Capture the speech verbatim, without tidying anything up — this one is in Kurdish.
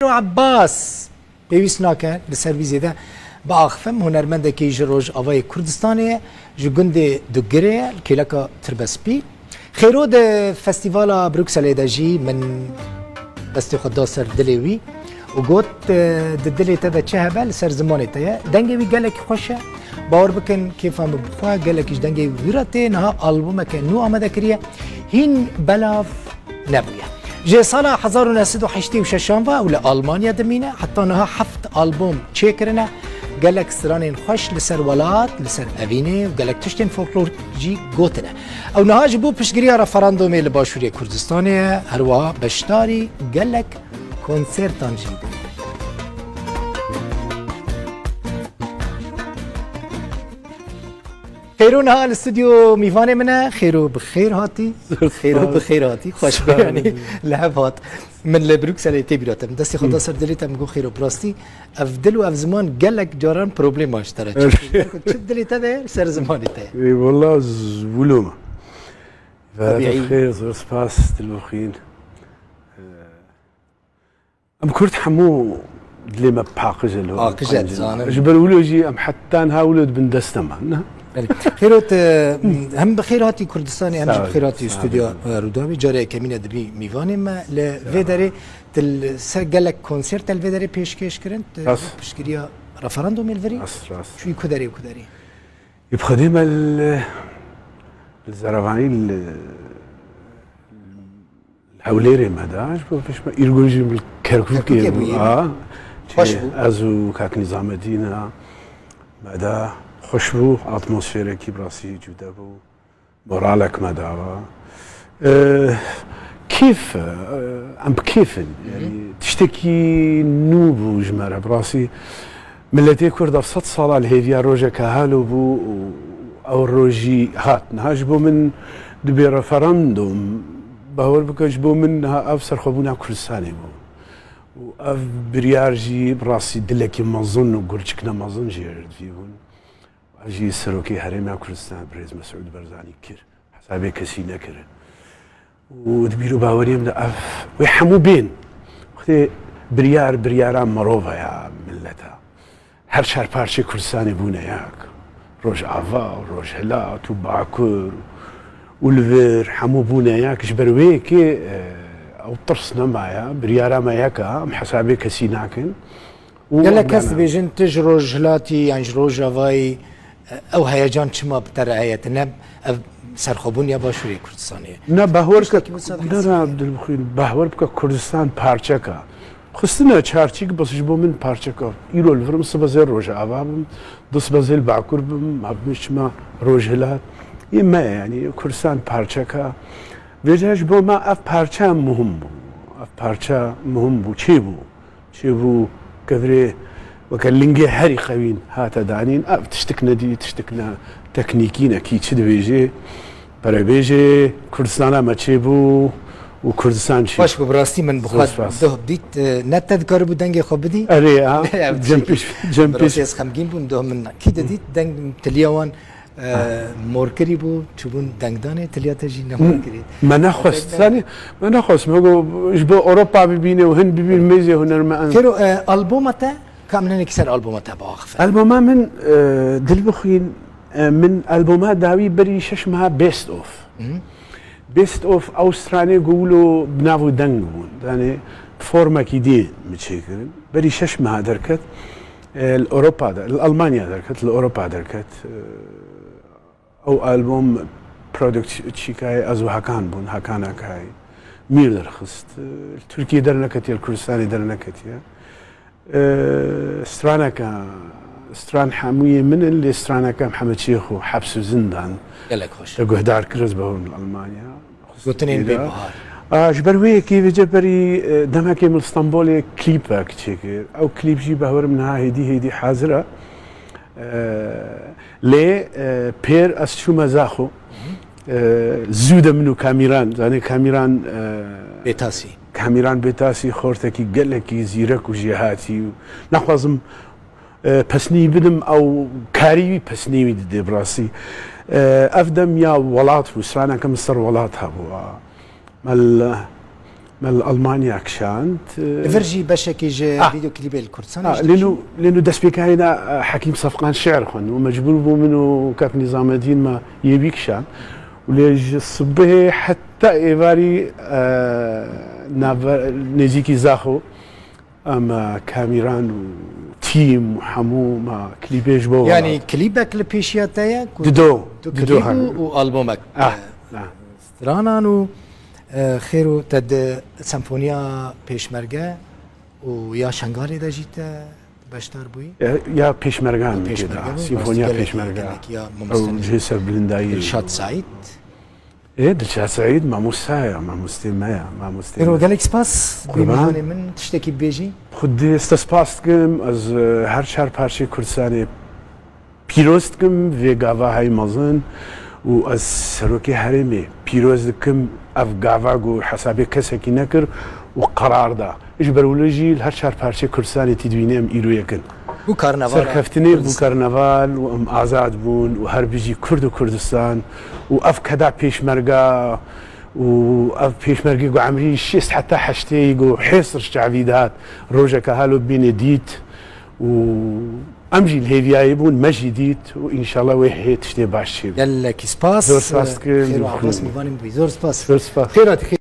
Xêro Ebbas pêwîst nake li ser vî zêde biaxifim. Hunermendekî ji Rojavayê Kurdistanê ye, ji gundê Dugirê ye, li kêleka Tirbespî. Xêro di Festîvala Brukselê de jî min destê xwe da ser dilê wî û got, "Di dilê te de çi hebe, li ser zimanê te ye." Dengê wî gelekî xweş e. Bawer bikin, kêfa min bi xwe gelekî ji dengê wî re tê. Niha albumeke nû amade kiriye. Hîn belav nebûye. Ji sala hezar û neh sed û heştê û şeşan ve û li Almanya dimîne, heta niha heft albûm çêkirine, gelek stranên xweş li ser welat, li ser evînê û gelek tiştên folklor jî gotine. Ew niha ji bo piştgiriya referandumê li Başûrê Kurdistanê ye, herwiha beşdarî gelek konsertan jî bûye. Xêro niha li stûdyo mîvanê min e. Xêro bi xêr hatî. Xêro bi xêr hatî. Xweş be, yanî li hev hat. Min li Brukselê tê bîra te. Min destê xwe da ser dilê te, min got, "Xêro, bi rastî ev dil û ev ziman gelek caran problema ji te re çêkir." Çi dilê te de ye, ser zimanê te ye. Ê, wela z-, wilo me. Ve Tebîî. Xêr, zor spas, dilbixwîn. Em Kurd hemû dilê me paqij e li Paqij e, dizanim. Ji ber wilo jî em heta niha wilo di bin desta me, ne? Belê. Xêro, te, hem bi xêr hatî Kurdistanê, hem jî Sağ ol, bi xêr hatî sağ ol. Stûdyoya, e, Rûdawê. Carê yekemîn e dibî mîvanê me. Li vê derê tu li ser gelek konsert te li vê derê pêşkêş kirin. Tu Rast. Piştgiriya referandumê li virî Rast, rast. Çûyî ku derê û ku derê? Yê bi xwedê me li, li Zerevanî li Hewlêrê me da, ji bo pêş me îrgo jî li Kerkûkê Kerkûkê bû, bû, yê. A, Xweş çi bû. Ez û kak Nîzamedîn a me da, xweş bû, atmosferekî bi rastî cuda bû, moralek me dawa. E, kêf, e, em bi kêf in. Hı hı. Yanî tiştekî nû bû ji me re, bi rastî. Miletê Kurd ev sed sala li hêviya rojeke halo bû û ew rojî hat. Niha ji bo min dibê referandum, bawer bike ji bo min niha ev serxwebûna Kurdistanê bû. Û ev biryar jî bi rastî dilekî mezin û gurçikine mezin jê re divî bûn. Ev jî Serokê Herêma Kurdistanê Birêz Mesûd Barzanî kir. Hesabê kesî nekirin. Û di bîr û baweriyê min de ev, wê hemû bên. Wextê biryar, biryara mirova ya, millet a. Her çar parçeyê Kurdistanê bûne yek. Rojava û Rojhilat û Bakur û li vir hemû bûne yek. Ji ber wê yekê, e, ew tirs nemaye. Biryara me yek a, em hesabê kesî nakin. Û Gelek kes em dibêjin, tu ji Rojhilatî yan ji Rojavayî, ew heyecan çima bi te re heye? Tu ne ev serxwebûn ya Başûrê Kurdistanê ye? Ne, bahwer bike, Tiştekî wisa ne, dihesî. Ne, dilbixwîn, bahwer bike Kurdistan parçek e. Xistine çarçîk, bes ji bo min parçek e. Îro li vir im, sibe zê Rojava bim, du sibe zê li Bakur bim, ma bim çima Rojhilat. Yê me ye, yanî Kurdistan parçek e. Vêca ji bo me ev parçe muhim bû. Ev parçe muhim bû. Çê bû? Çêbû kevirê weke lingê herî xewîn hate danîn. Ev tiştik nedî, tiştik ne teknîkî ne kî çi dibêjê. Perebêjê Kurdistana me çêbû û Kurdistan çê. Baş bû, bi rastî min bi xwe Spas. Doh dît, e, ne te dikaribû dengê xwe bidî. Erê, ha. Ev Cem tiştekî pêş, cem bi rastî pêş. Ez xemgîn bûm, doh min kî didît, deng tiliya wan Ee, morkirî bû, çûbûn dengdanê, tiliya te jî nemorkirî. Me nexwest. Zanî, me nexwest. Me got, ji bo Ewropa bibîne û hin bibîn mêzê hunermend. Xêro, e, albuma te, ka em hinekî ser albuma te biaxifin. Albuma min, e, Dilbixwîn, e, min albuma dawî berî şeş meha best of. Hı. Best of ew stranê ku wilo bi nav û deng bûn. Zanî, formekî dî min çêkirin. Berî şeş meha derket. E, li Ewropa de, li Almanya derket, li Ewropa derket. E, ew albûm product çîkayê ez û Hakan bûn, Hakan Akay. Mîr derxist. E, li Tirkiyê derneketiye, li Kurdistanê derneketiye. E, straneke, stran hemûyê min in, lê straneke Mihemed Şêxo, Heps û Zindan. Gelek xweş. Te guhdar kir, ez bihûrim li Almanya. Gotinên Xwistî bê da. Bahar. A, ji ber wê yekê vêce berî, e, demekê min li Stenbolê klîpek çêkir. Ew klîp jî behwerim niha hêdî hêdî hazir e. E, lê, e, pêr ez çûme Zaxo. E, zû de min û Kamîran, zanê Kamîran, e, Bêtasî. Kamîran Bêtasî xortekî gelekî zîrek û jêhatî û naxwazim e, pesnî bidim, ew karî wî pesnî wî didê bi rastî. E, ev dem ya welat bû, straneke min ser welat hebû. A, me li, Me li Almanya kişand. Li vir jî beşekî ji Ah. vîdeoklîbê li Kurdistanê Ah, jî lê dikişîn. nû, lê nû destpêkayîna, eh, Hekîm Sefqan şiir xwend û mecbûr bû min û kak Nîzamedîn me yê wî kişand. Û lê ji sibihê heta êvarî, eh, nave-, nêzîkî Zaxo em, eh, kamîran û tîm û hemû me klîbê ji bo Yanî klîbek li pêşiya te ye ku Dido, tu dido klîb hem. û, û albûmek. Ah, ah. Stranan û e, xêr û te di senfoniya pêşmerge û ya Şengalê de jî te beşdar bûyî? Ya, ya pêşmergan Ya min pêşmerge têda. bû, Simfoniya rast gelek, pêşmerge. gelek ya Ew mamoste cihê serbilindayî. Dilşad Saîd. Ê, Dilşad Saîd mamosta ya, mamostê me ya, mamostê Îro me. gelek spas. Qurban. Bîmîhanê min tiştekî bêjî. Xwedê ez te spas dikim, ez, e, her çar parçeyê Kurdistanê pîroz dikim vê gava hey mezin û ez serokê herêmê pîroz dikim ev gava ku hesabê kesekî nekir û qerar da. Ji ber wilo jî li her çar parçeyê Kurdistanê tî dibînê em îro yek in. Bû karnavala Serkeftinê bû Kurdistan. Karnaval û em azad bûn û her bijî Kurd û Kurdistan û ev keda pêşmerga û ev pêşmergê ku emrî şêst heta heştê ku hêsir çavî dihat rojeke halo bînê dît û em jî li hêviyayê bûn me jî dît û înşallah wê hê tiştê baş çêbû. Gelekî spas. Zor spas dikim. Xêr û Abbas mîvanê min bûyî. Zor spas. Zor spas. Xêr hatî, xêr.